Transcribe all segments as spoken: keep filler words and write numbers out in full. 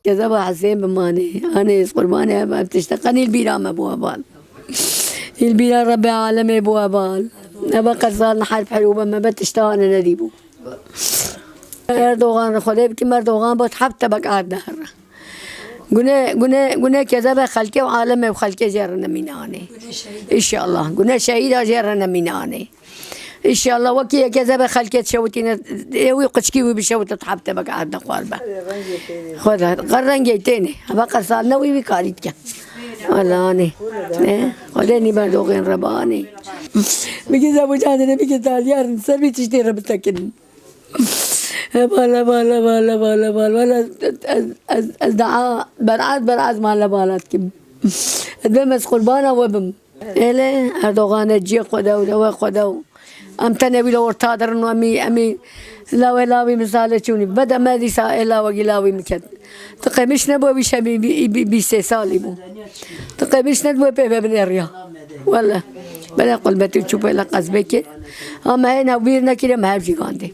Kezeba Hesên bimanê. Anê ez qurbanê ev, ev tişte qenî li bîra me bû heval. Îl bîra Rebbê alemê bû heval. Eva qersal niher perûbe me be tişta ane nedîbû. Erdogan re Xwedê bikim, Erdogan bot heft tebek ard dehre. Gune, gune, gune kezebe xelkê û alemê û xelkê jê re nemînanê. Înşallah. Gune şehîda jê re nemînanê. Înşallah wekî yeke zebe xelkê dişewitîne, ê wî quçkî wî bişewite tu heft tebek erd nexwar be. Xweda, qe rengê têne. Heve qersal ne wî wî karî dike. Wela anê. Ne? Xwedê nî berdoxên re ba anê. Bigê zebûcan dine, bigê daliyar ser vî tiştê re bitekin. Heval, heval, heval, heval, heval. Wela ez, ez, ez, ez daha berez, berez male bala dikim. Ez bêm ez qurbana we bim. Êlê Erdogan e ciyê xwe de û dewe xwe de û em tenê wî li orta dirin û em î, em î lawê lawî misale çûnî. Bede me dîsa ê lawekî lawî miket. Ti qemiş nebû wî şemî bî, bî, bîst sê salî bû. Ti qemiş nedibû pê ve binêriya. Wele. Bele qulbetî çû pê le qezbekê. Ha me hê hevbîr nekiriye me hev jî gandê.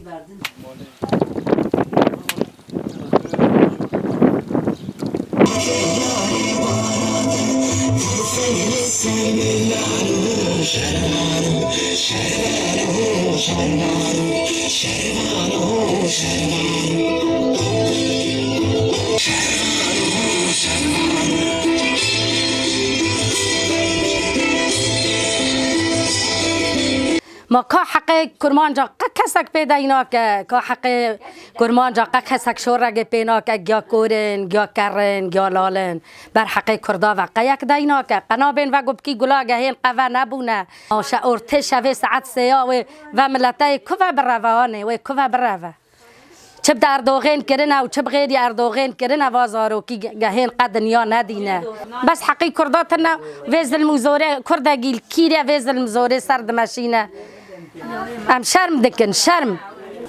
Ma ka heqê kurmanca qe kesek pê dey nake, ka heqê kurmanca qe kesek şoregê pê nake, giya kor in, giya ker in, giya lal in. Ber heqê kurda ve qe yek dey nake. Qe nabên ve gubkî gula gehên qe ve nebûne. Ma şe ortê şevê saet sêya wê ve mileteyê ku ve bireve anê, wê ku ve bireve. Çi bi Erdogan kirine û çi bi xêrî Erdogan kirine, va zarokî ge-, gehên qe dinya nedîne. Bes heqî kurda tine, vê zilm û zorê kurdekî li kîrê vê zilm zorê ser dimeşîne. Em şerm dikin, şerm.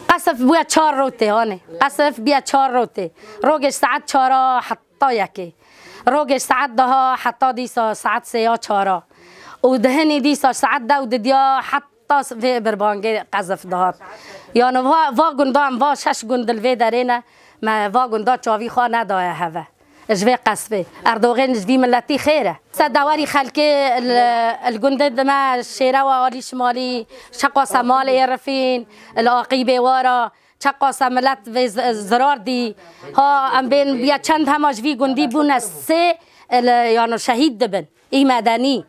Qesif bûye çar rotê, anê. Qesif bûye çar rotê. Rogê saet çara heta yekê. Rogê saet daha heta dîsa saet sêya çara. Û dihinî dîsa saet dew didiya heta ta vê birbangê qezif dihat. Yani va, va gunda em va şeş gund li vê derê ne, me va gunda çavî xwe nedaye heve. Ji vê qesfê. Erdogan ji vî miletî xêr e. Se dewerî xelkê li, li gundê dime şêrewa alî şimalî, çeqasa malê ê rifîn, li aqîbê wara, çeqasa milet vê z-, zirar dî. Ha, em bên ya çend hema ji vî gundî bûne sê, li, yani şehîd dibin. Î medenî.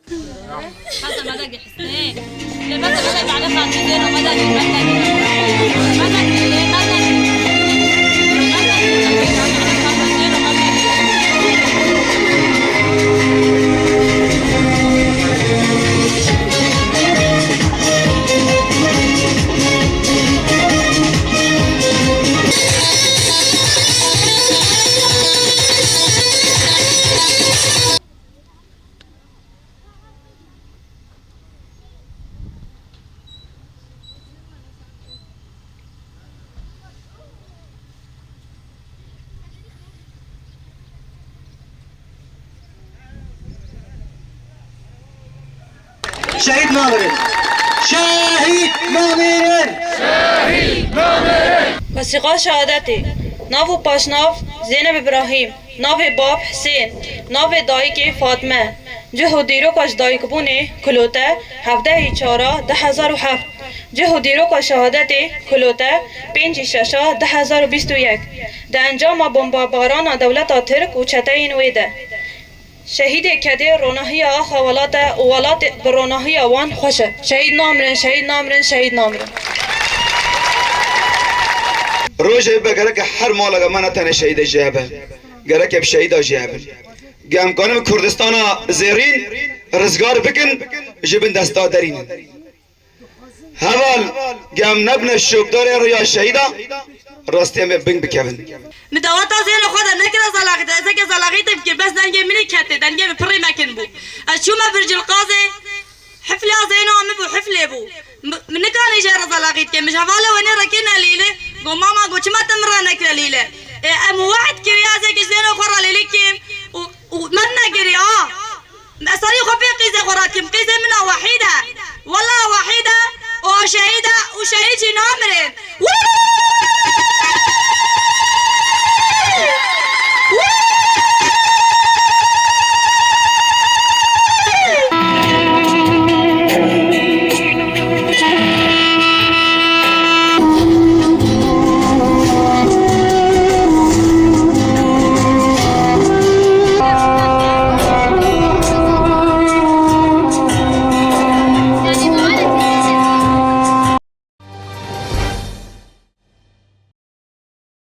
Şehîd namirin! Şehîd namirin! Wesîqa şehadetê. Nav û paşnav Zeynep Îbrahîm. Navê bab Hisên, navê dayikê Fatme. Cih û dîroka ji dayikbûnê Kulote, hevdehê çara du hezar û heft. Cih û dîroka şehadetê Kulote, pêncî şeşa du hezar û bîst û yek. Di encama bombebarana dewleta Tirk û çeteyên wê de. Şehîdê kedê ronahiya axa welat e û welat bi ronahiya wan xweş e. Şehîd namirin, şehîd namirin, şehîd namirin. Rojê bibe gereke her maleke me ne tenê şehîdê jê hebe. Gereke bi şehîda jê hebin. Ge em kanin Kurdistana zêrîn rizgar bikin, ji bin desta derînin. Heval, ge em nebine şopdarê riya şehîda, rastî em ê bin bikevin. Min daweta zêna xwe de nekira zalaxî te, ez eke zalaxî te bikir, bes dengê min ê ketê, dengê min pirrî mekin bû. Ez çûme Bircilqazê, Hifla Zeyna min bû, hiflê bû. M-, min nikanî jê re zalaxî dike. Min ji hevalê wenê re kirine lîlê. Go mama, go çima te min re nekire lîlê? Ê, em wehd kiriye ez ê ji Zeyna xwe re lîlê kim û, û me nekiriye, ha. Ez serî xwe pê qîzê xwe re dikim. Qîzê min a Wehîd e. Wela Wehîd e û a şehîd e û şehîd jî namirin.